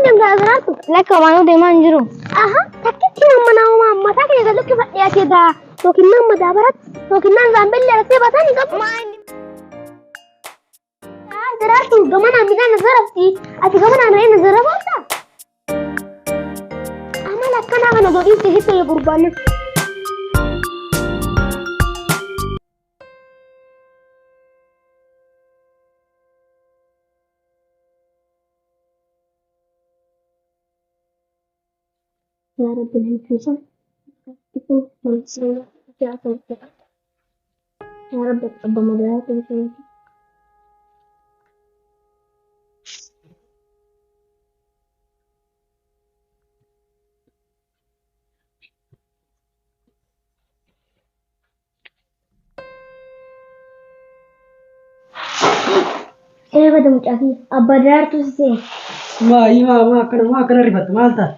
deemtaa daraartu? Lakka homaanuu deemaa hin jiru. Aha, takkitti amma nama mataa kee gad lukkifadhee ati egaa yookiin nama daabaratti yookiin nama zaambelli arasee bataan hin qabu. Daraartu gamanaan midhaan na zarafti ati gamanaan re'ee na zarafatta. Amala akkanaa kana godhiif sitti tola gurbaan. Yaa Rabbi namtiisa. Yaa Rabbi abba magaalaa keessatti. Ee bada mucaa kiyya abbaa daraartuu si se'e. Maa maa maa akkana maa akkana rifatta maal taate?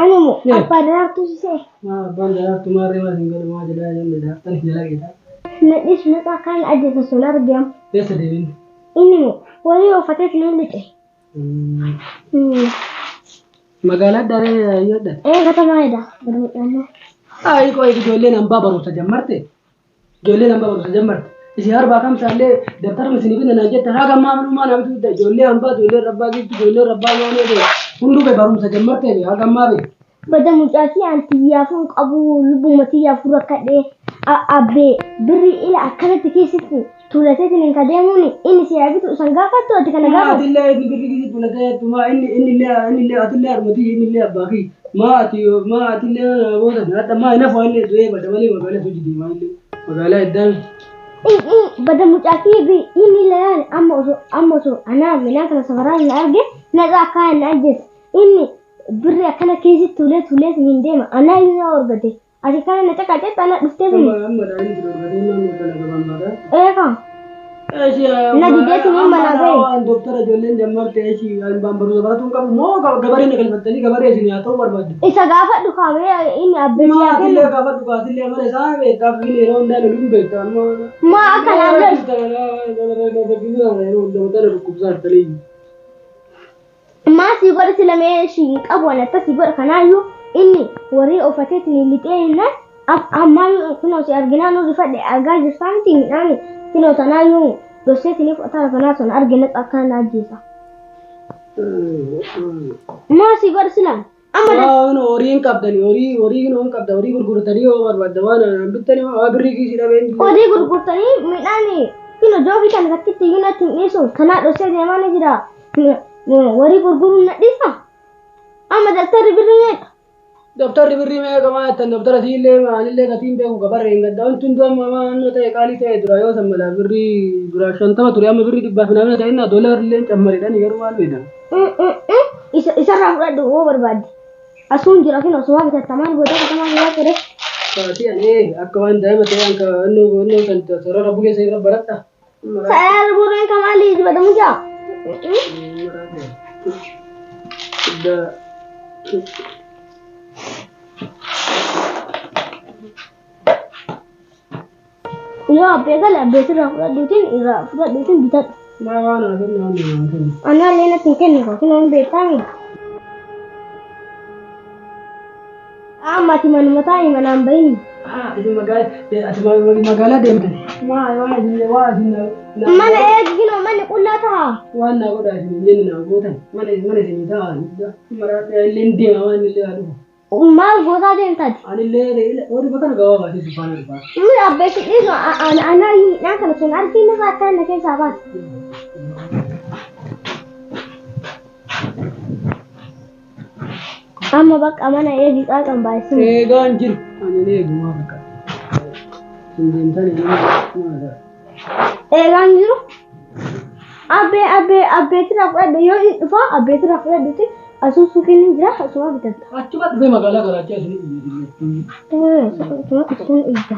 Ani immoo abbaa daraartuu si se'e. Maa abbaan daraartuu maa reemaa sin godhe maa jedhaa jenne daraartan jala geetaa. Nadhis naxaa kan ajjeesa sun argam. Eessa deemin? Inni immoo horii uffatee ni lixe. Magaalaa daree yoo dha. Ee katamaa jedha. Bada mucaan. Ayi qoy ijoolleen hambaa barumsa jammarte. Ijoolleen hambaa barumsa jammarte. Isin harbaa kamsaallee dabtaruma isin binna naan jettan haga ammaa ammaa naa bituu didda. Ijoollee hambaa ijoolleen rabbaa giifti ijoolleen rabbaa maanee bee hunduu bee barumsa jammarte bee haga ammaa bee. Bada mucaa kiyya an tiyyaafuu hin qabu lubbuma tiyyaafuu rakkadhee abbee birrii ila akkanatti keessatti tuulateetiin hin kadeemuun inni si haa bitu isan gaafattu ati kana Maa gaafatu. atillee inni birri kisi tuulatee maa inni inni illee inni illee atillee harmatii inni illee abbaa kiyya. Maa ati maa atillee booda hadha maa hin hafu illee du'ee bada malee magaalaa hojii deemaa illee magaalaa iddaan. Bada mucaa kiyya bi inni ilalaan amma osoo anaa midhaan kana safaraan na arge naqa akka na ajjeese inni birrii akkana keessatti tuulee tuulee hin deema anaa iyyuu na argate ati kana na caqacetti ana dhuftee Amma amma daa'imni si dorgatee maal kana gabaan baataa. Eefa. Na dideetiin hin manaa bahe. Waan doktara ijoolleen jammarte eeshi waan barumsa baratu hin qabu moo gabaree na galfattanii gabaree isin haa ta'uu barbaadde. Isa gaafadhu kaamee inni abbee Maa siyaa kennu. atillee gaafadhu kaatillee amala isaa beektaa fi yeroo hundaa loluun beektaa amma. Maa akka naannoo. Maa sii godha sila mee ishii hin qabu ani akkasii godha kanaayyuu inni warri uffateetiin lixee hinnaan ammaayyuu kunoo si arginaa nu rifadhe argaa jirtaa miti midhaan kunoo tanaayyuu dhosseetiin fudhataa kanaa sun argina akka na ajjeesa. Maa sii godha sila amma Waan horii hin qabdani horii horii hin qabda horii gurgurtanii yoo barbaadda waan bittanii waa birrii kiisii dhabeen. Horii gurgurtanii midhaan kunoo joofii kana takkitti iyyuu natti hin dhiisu kanaa dhossee deemaa ni jira. Warri gurguruun na dhiisa. Amma dabtarri birrii meeqa? Dabtarri birrii meeqa maa jettan dabtara siillee anillee gatiin beeku gabarree hin gadda wanti hunduu amma naannoo ta'e qaalii ta'e dura yoo san mala birrii dura 50 ture amma birrii dhibbaaf namni ta'e innaa doolaarri illee cammareedhaan garuu maal beekna. Isarraa fudhadhu yoo barbaadde. Asuun jira kun osoo bitatta maal goota katamaa keessaa ture. Sa'aatii ani akka waan daa'ima ta'e anka innoo innoo san sarara bulee san irra baradha. Sarara buleen kamaalii dibatamu jira. Yoo abbee gale abbeetirraa fudhadhuutiin irraa fudhadhuutiin bitadhu. Maa waan haa kennu waan haa kennu. Anaa illee natti hin kennu kun hin beektaami. Amma ati manuma taa'ii manaan bahin. Ati magaalaa deemtan. Maa waa isin waa isin Mana eegginoo manni qullaa ta'a. Waan naa godhaa isin hin jenne naa gootan mana mana isin taa'an maraadhaa illee hin deema waan illee haa dhufu. Maal gootaa deemtaati? Anillee warri bakka gabaa baasee si faana dhufaa. Inni abbeessi dhiisu anaa midhaan kana sun arginu irraa akka inni keessaa baasa. Amma bakka mana eegi qaaqan baay'isin. Eegaan jiru ani hin eegu maa fakkaata. Hin deemtan maal Eegaan jiru. Abbee abbee abbeetirraa fudhadhu yoo inni dhufa abbeetirraa fudhadhuti asuu suuqiin ni jira asuma bitatta. Achuma dhufee magaalaa garaachaa isin Asuma isin ija.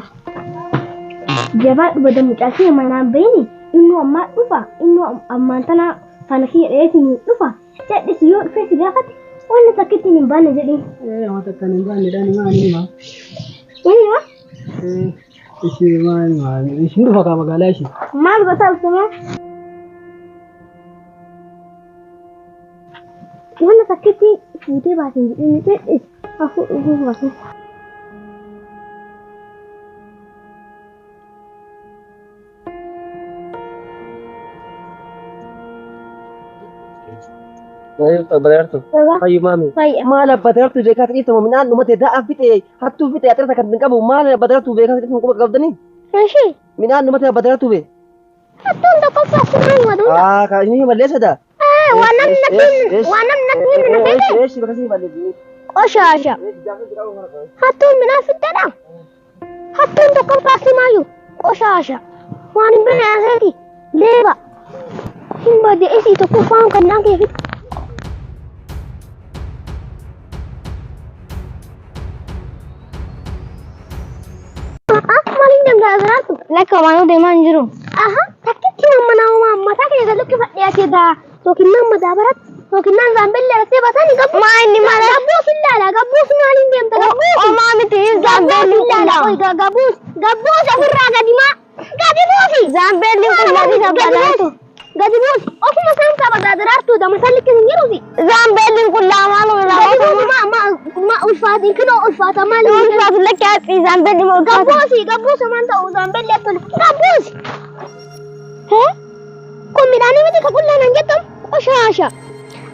Jabaadhu bada mucaa kiyya manaan bahini innuu ammaa dhufa innuu ammaan tana faana kiyya dheetiin dhufa jedhisi yoo dhufee si gaafate wanni takka ittiin hin baanne jedhiin. Waan takka hin baanne dhaan maal hima. Inni maa Ishee maal maal ishin dhufa kaa magaalaa ishee. Maal gosa ibsuma? Wanta takkitti fuutee baateen jedhee jedhe hafu dhufuu baasu. Badartu. Fayyu maami. Maal abba darartu beekaa ta'eef midhaan dhumate da'a fixe hattuu fixe axirata kan hin qabu maal abba darartu beekaa ta'eef quba qabdanii? Ishee. Midhaan dhumate abba darartu bee. Hattuun tokkoffaa sirriin waduu. Aa kan inni balleessa daa. Waan namni natti waan namni natti himne na fide. Eeshi bakka isin balleessi. Qoshaasha. Hattuun midhaan fixxedha. Hattuun tokkoffaa simaayu qoshaasha. Waan hin beekne aseeti leeba. Hin badde isii tokkoffaan kan naan kee fixxe. Maaliin deemtaa asiraattu? Lakka waan deemaa hin jiru. Aha, takkitti amma nama mataa keessa luqqifadhee akeedaa yookiin nama daabaratti yookiin naan zaambelli argitee baatanii gabbu. Maa inni maal? Gabbuus ilaala, gabbuus maaliin deemta gabbuus. Omaa miti zaambelli ilaala, qullaa. oi gabbuus, gabbuus ofirraa gadi maa gadi buusi. Zaambelli qullaa fi sabbalaatu. Gadi buusi, ofuma isaan qaba gaadaraartuu dama salli keessa hin jiruufi. Zaambelli qullaa maal Gadi buusi maa maa maa ulfaatiin kinoo ulfaata maali? Ulfaatu lakki haphii zaambelli ma ulfaata. Gabbuusi, gabbuusi maan ta'u zaambelli akka gabbuusi. Hee? Kun midhaanii miti ka qullaa naan jettam qoshaasha.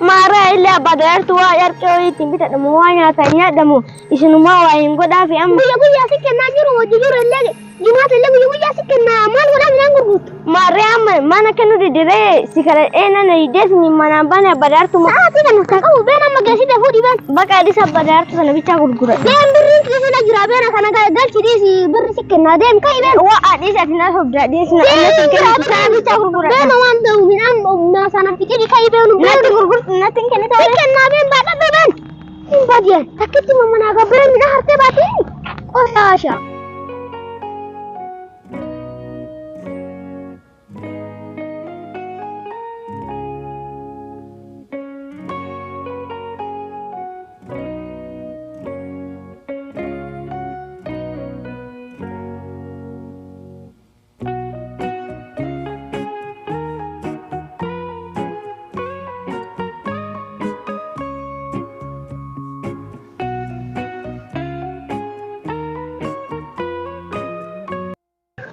Maaraa illee abbaa darartu waa yarqee wayii ittiin bitadhamu waa nyaata nyaadhamu isinumaa waa hin godhaafi amma. Guyya guyyaa si kennaa jiru hojii jiru illee jimaata illee guyya guyyaa si kennaa maal godhaa midhaan gurgurtu. Maarree amma mana kennu didiree si kadhadhee nana didees ni manaan baane abbaa darartu. Sa'aatii kana kan qabu been amma geessite fuudhi been. Baqa adis abbaa darartu sana bichaa gurgura. Deem birriin kiisina jira beena kana galchi dhiisi birri si kennaa deem ka'i been. Waa adis ati na sobda adis na Deem kennitu sana bichaa gurgura. Beena waan ta'u midhaan sana fixii ka'i beenu. Natti gurgurtu natti hin kennita. Si kennaa been baadhadhu been. Hin badiyan takkitti manaa gabbara midhaan hartee baatiin qoshaasha.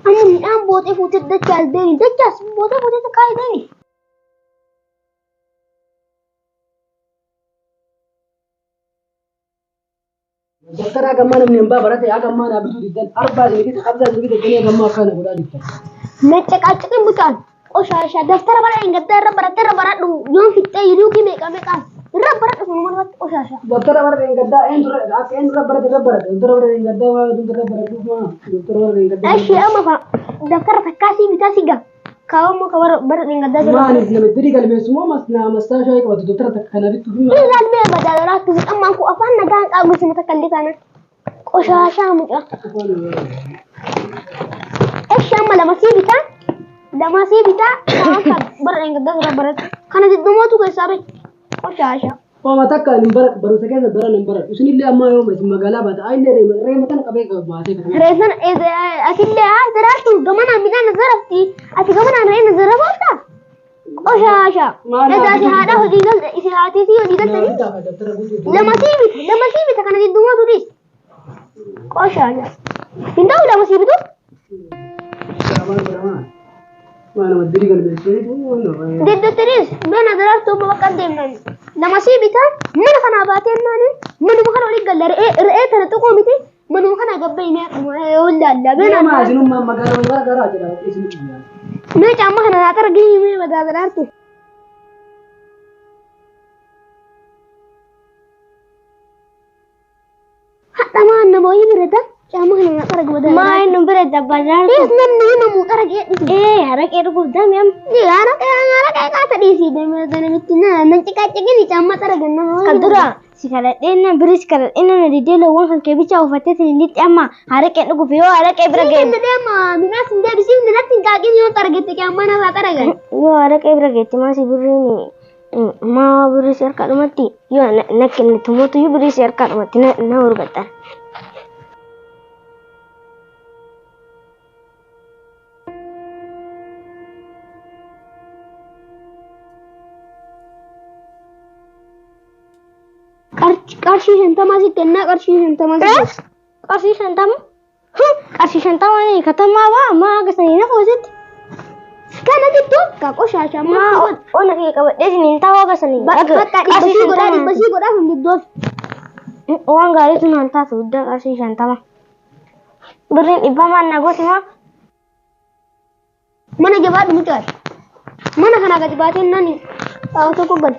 Amma midhaan bootee fuutee dachaas deemi dachaas bootee fuutee kaa'ee deemi. Daftara hagammaa namni hambaa barate hagammaa naa bituu diddan arbaa isin bite qabdaa isin bite jedhanii hagammaa akkana godhaa jirtan. Maccaqaaccaqin butaan qoshaasha daftara bara hin gaddaa irra baratte irra baradhu yoon fixxee yiluukii meeqa meeqaan irra baradhu sun manumatti qoshaasha. Daftara bara hin gaddaa eenyu akka eenyu irra barate irra barate daftara bara hin gaddaa waa daftara baradhu maa daftara bara hin gaddaa. Ishee amma fa daftara takkaasii bitaa si gaa kaawwammoo ka bara hin gaddaa jira. Maaliif nama dirii galmeessu moo mastaa shaayii qabatu daftara takka kana bittu fi Inni ilaalmee badaalaraatti ammaan kun afaan nagaan qabu isin takka illee taana qoshaashaa mucaa. Ishee amma lama sii bitaa lama sii bitaa kaawwan kan bara hin gaddaa jira baradhu kana jiddumootu keessaa bahe qoshaasha. Hooma takka hin baradhu barumsa keessa baran hin baradhu isinillee ammaa yoo isin magaalaa baata ayillee reema tana qabee baatee kana. Reessan asillee haa zaraartu gamanaan midhaan zarafti ati gamanaan re'een zarafoota qoshaasha. Egaa si haadha hojii galte isi haatii si hojii galtanii lama sii bita lama sii bita kana jiddumootu dhiis qoshaasha. Hin ta'u lama sii bitu. Deddeettiris beena zaraartu amma bakka deemnan lama sii bita mana kanaa baatee naani manuma kana olii galla re'ee re'ee tana tuquu miti manuma kana gabbee ni hollaalla beena. Mee caamma kana naa xargii mee mataa zaraartu. Hadha maan nama wayii birata caamma kana naa xargi mataa Maa inni bira abbaa darartu. Dhiis namni himamu xargee dhiisi. Ee haraqee dhuguuf dami amma. Haraqee haraqee qaata dhiisi namitti nan ciqaacciqini caamma xargan nama wayii. Kan dura si kadhadhee na biri si kadhadhee na didee loowwan kan kee bichaa uffattee sin lixxe amma haraqee dhuguuf yoo haraqee bira Siin ga'e. kenna deema midhaan sin deebisiifne natti hin qaaqin yoo xargette caamma narraa xaragan. Yoo haraqee bira geette maa si birriin maa birrii si harkaa dhumatti yoo na kennitu mootu birrii si harkaa dhumatti na hurgattan. Qarshii 50 si kennaa qarshii 50 si kenna. Qarshii 50? Qarshii 50 ni katamaa baa maa agasanii na foositti. Kana jettuun ka qoshaasha Maa maa ona kee qabadhee isiniin ta'uu agasanii. bakka dhibbasii godhaa dhibbasii godhaa hin diddoof. Waan gaariitu naan taatu guddaa qarshii 50. Birriin dhibba maan na gooti maa? Mana jabaadhu mucaa. Mana kana gadi baatee nani xaa'oo tokko gal.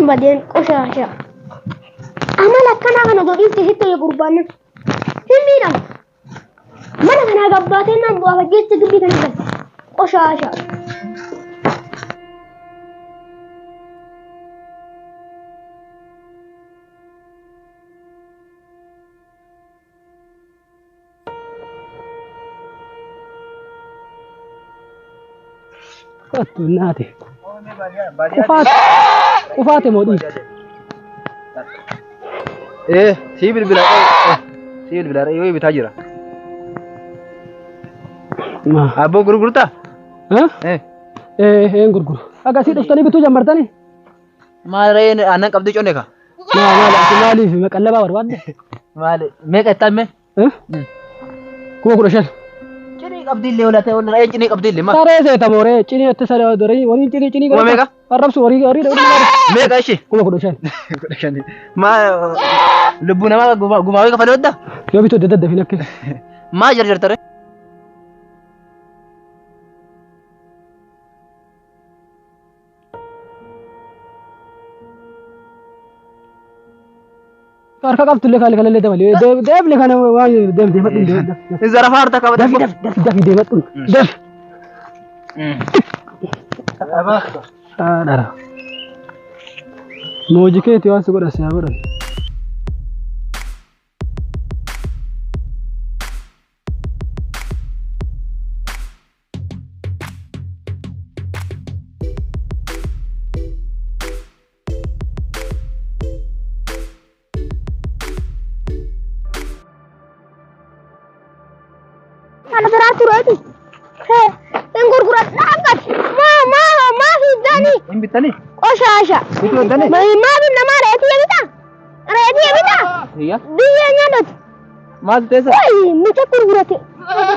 Badeen qoshaasha. Amala akkanaa kana otoo dhiifte sitti tola gurbaan. Hin miidhamu. Mana kanaa gad baatee naan bu'aa faggeessa gibbii kana gal. Qoshaasha. Kottu naate. Qufaate. Qufaate moo dhiifte? Eh, sii bilbila. Sii bilbila yoo bitaa jira. Maa. Abboo gurgurtaa? Ha? Eh. Eh, een gurguru. Akkasii dhuftanii bituu jammartanii? Maal re'een aannan qabdii conne ka? Maa maal ati maaliif maqallabaa barbaadde? Maal meeqa ittaan mee? Eh? 15,000. Cinii qabdii illee ola ta'e re'een cinii qabdii illee maal? Saree seeta mooree cinii itti saree horii waliin cinii cinii Kuma meeqa? Arrabsu horii horii horii Meeqa ishee? 15,000. 15. Maal lubbuu namaa gumaawee kafalee hodda? Yoo bituu daddafi nakke. Maal jarjarta ree? Harka qabtu illee kaale kalallee dabalee deemle kana waan deem deemadhu deemadhu. Zarafaa harta qabata. Dafi dafi dafi dafi deemadhu dafi. Dhara. Mooji keeti waan si godhan si haa godhan. Kana biraa tureeti. Hin gurguradha akkati. Maa maa maa fiddani Hin bittanii? qoshaasha. Bituu hin Maa binna maa reetii bitaa? Reetii bitaa? Iyya. Biyya nyaadhati. Maal teessa? Wayii mucaa gurgurate.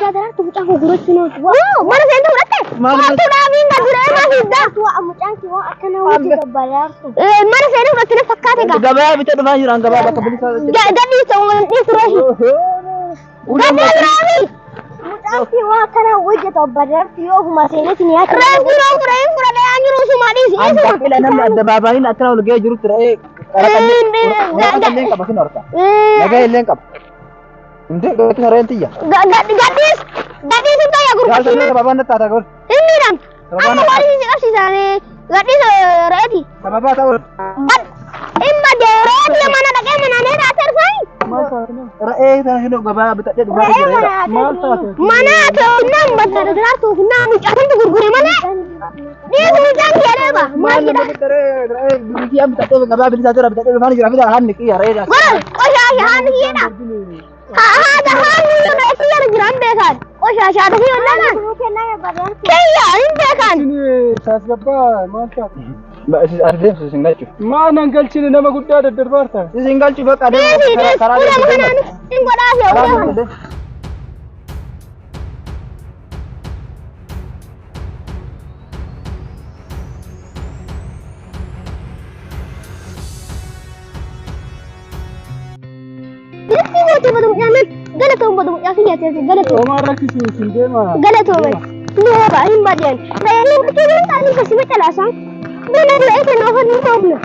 Daraartu mucaa gurgurachuu nooti. Mana seentu fudhatte? Maal Maaltu dhaabiin gad maa fiddaa? Mucaan kee waan akkana hojii gabbaraartu. Mana seentu fudhatte na fakkaate gaa. Gabaa bitee dhufaa jiraan gabaa bakka bilisaa. Gadhiisa dhiisu reeshi. Gadhiisa reeshi. Mucaan kee waan akkana hojjetu abbaraartu yoo ofuma seenetti ni yaadu. Reefu yeroo fudhee fudhadhee aan jiru suma dhiisi. Baqqila namni addabaabaayii akkana ol ga'ee jirutti re'ee qaraqallee qaba sin horta. Nagaa illee qaba. Intee gatii re'een tiyya. Gadhiis. Gadhiis hin ta'e Gaalta gurgurachuu. sababaan natti taata gol. Hin miidhamtu. Amma poolisii si qabsiisan gadhiisa re'eeti. Sababaa ta'uu. Hin badde re'eeti mana dhaqee mana nee raatee dhufanii. Re'ee sana hin gabaa bitadhee dhufaa jira. Maal taate? Mana ta'unnaan badda daraartuu finnaa mucaan gurgure malee. Dhiisu mucaan kee deeba. Maal jedha? Re'ee biyya bitadhee gabaa bilisaa jira bitadhee dhufaa jira fidaa haanni qiyya re'ee. Goran qoshaasha haanni kiyyeedha. Haadha haanni re'eeti jara jiran beekan. Qoshaasha haadha kiyya ollaan. Kiyya hin beekan. Tasgabbaa maal taate? Ati deemsu isin galchu. Maa nan galchine nama guddaa daddarbaarta. Isin galchu bakka Dhiisi dhiisi karaa ulee kanaan hin godhaase ulee kana. Litti gootee badu mucaan galatoon badu mucaa kiyya ta'e galatoon. Homaa rakkisu isin deema. Galatoome. Ni hoba hin badeen. Re'een bituu hin taane kasima calaasan. Buna re'ee kana ofan hin ta'umna.